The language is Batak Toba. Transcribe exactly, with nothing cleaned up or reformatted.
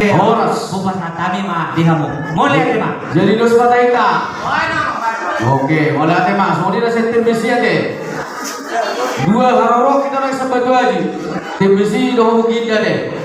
Horas. Horas. Horas. Mauliate ma di hamu. Mauliate ma. Jadi dos ma hita. Oke, mauliate ma. Songon i do sian tim besi ate. Dua haroro hita nang sambatu aji. Tim besi dohot Bukit Indah ate.